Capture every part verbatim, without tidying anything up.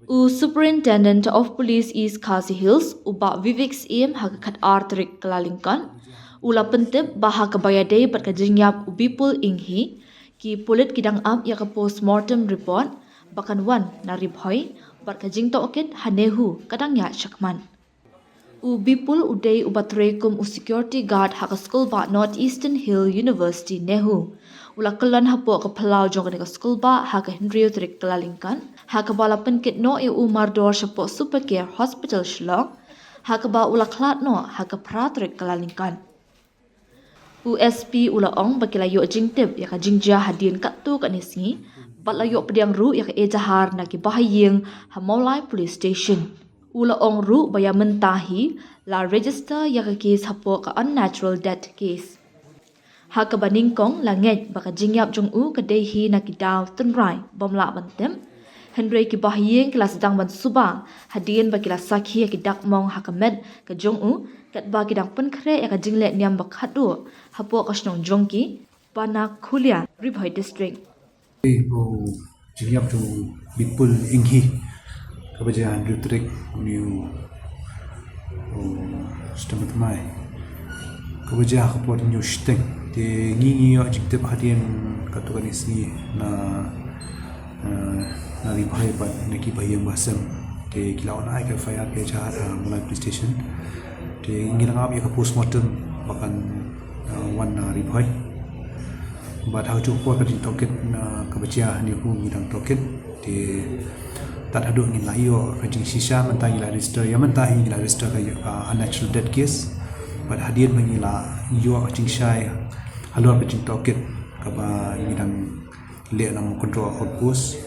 U Superintendent of Police East Khasi Hills, u Bah Vivek Syiem, ha ka khatar tarik Kyllalyngkot, u la pyntip ba ha kaba ïadei bad ka jingïap u Bipul Enghi, ki pulit ki dang ap ïa ka postmortem report ba kan wan na Ri Bhoi, bad ka jingtohkit ha NEHU ka dang ïaid shakhmat. U Bipul u dei uba trei kum u security guard ha ka skulbah North Eastern Hill University, NEHU. U la kyllon hapoh ka phyllaw jong kane ka skulbah ha ka hynriew tarik Kyllalyngkot, ha kaba la pynkit noh ïa u mardor shapoh Super Care Hospital Shillong, ha kaba u la khlad noh ha ka phra tarik Kyllalyngkot. U S P u la ong ba ki la ïoh jingtip ïa ka jingjia hadien katto katne sngi, bad la ïoh pdiang ruh ïa ka ejahar na ki bahaïing ha Mawlai Police Station. U la ong ruh ba ïa mynta hi la register ïa ka case hapoh ka unnatural death case. Ha kaba nyngkong la ngeit ba ka jingïap jong u ka dei hi na ki daw tynrai bym lah ban tip. Hynrei ki bahaïing ki la sdang ban suba hadien ba ki la sakhi ïa ki dak mong ha ka met ka jong u, katba ki dang pynkhreh ïa ka jingleh niam ba khatduh hapoh ka shnong jong ki, Banakhulia, Ri Bhoi District. Te u jingïap jong u Bipul Enghi, kaba jia hynriew tarik une u, u September thymmai, kaba jia ha ka por hynñiew shiteng. Te ngi, ngi ïoh jingtip hadien katto katne sngi na, eh, na Ri Bhoi bad na ki bahaïing bahasem. Te ki la wan ai ka F I R, ka ejahar ha Mawlai Police Station. Te ngi la ap ïa ka postmortem ba kan, eh, wan na Ri Bhoi. Bad ha kajuh ka por ka jingtohkit, eh, kaba jia ha NEHU ngi dang tohkit. Te tad haduh ngin la ïoh ka jingshisha, mynta ngi la register, ïa mynta hi ngi la register ka, ka unnatural death case. Bad hadien ba ngi la ïoh ka jingshai halor ka jingtohkit kaba ngi dang leh na Mawkynroh Outpost.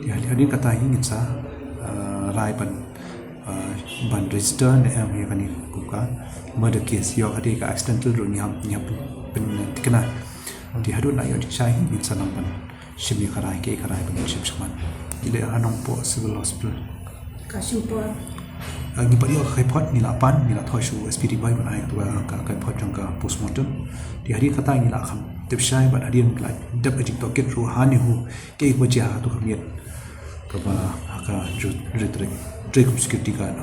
Te hadien kata hi ngin sa, eh, rai ban, eh, ban register ne em ïa kane kum ka murder case, ïoh ka dei ka accidental ruh ngi hap, ngi hap pynthikna. Te haduh la ïoh jingshai hi ngin sa nang ban shim ïa ka rai, kaei ka rai ba ngin shim shakhmat. Ngi leh ha Nongpoh Civil Hospital. Ka shim por? Ah, ngi pat ïoh ka kaiphod, ngi la pan, ngi la thoh sha u S P Ri Bhoi ban ai ka, ka kaiphod jong ka postmortem. Te hadien kata ngi la kham tip shai bad hadien la dep ka jingtohkit ruh ha NEHU kaei kaba jia ha kato ka miet kaba ha ka hynriew tarik, trei kum security guard.